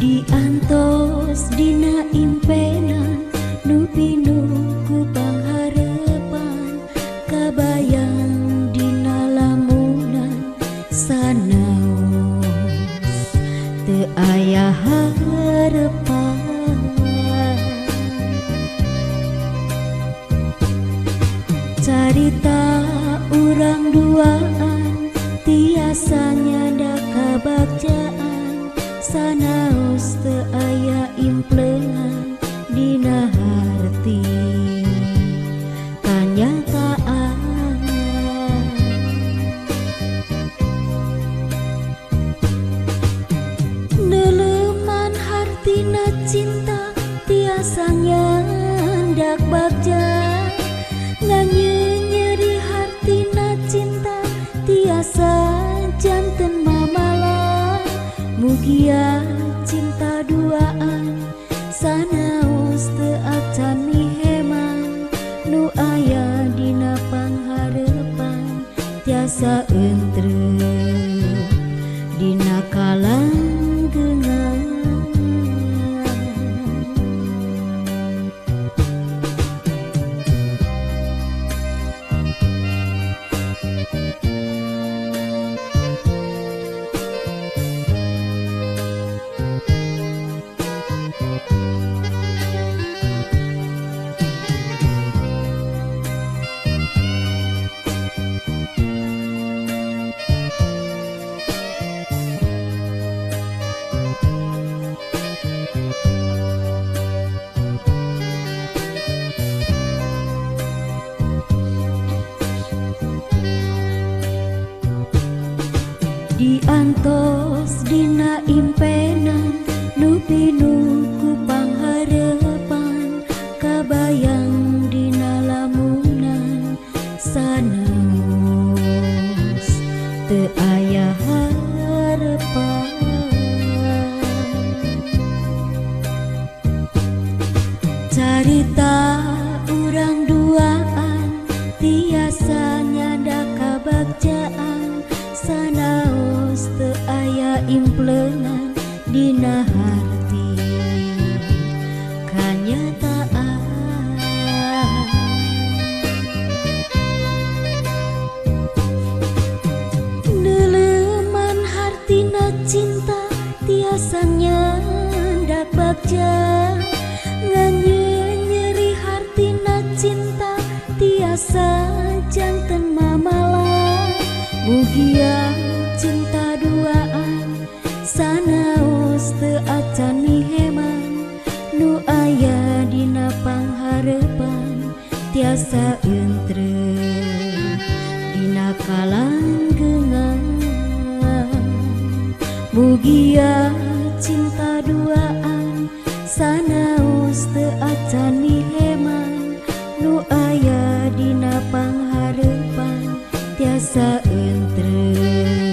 Diantos dina impenan nu pinuh ku pangharepan, kabayang dina lamunan sanaos teu aya harepan. Carita urang duaan tiasa nyanda kabagjaan, sanaos teu aya implengan dina harti kanyataan. Neuleuman hartina cinta tiasa nyandak bagja, nganyenyeri hartina cinta tiasa janten mamala. Mugia cinta duaan sanaos teu acan miheman, nu aya dina pangharepan tiasa entrep dina kalanggengan. Diantos dina impenan nu pinuh ku pangharepan, kabayang dina lamunan sanaos teu aya harepan. Carita urang duaan tiasa nyanda kabagjaan, sanaos teu aya implengan dina harti kanyataan. Neuleuman hartina cinta tiasa nyandak bagja, nganyenyeri hartina cinta tiasa janten mamala. Mugia cinta duaan sanaos teu acan miheman, nu aya dina pangharepan tiasa entrep dina kalanggengan. Mugia cinta duaan sanaos teu acan miheman, nu aya dina pangharepan tiasa entrep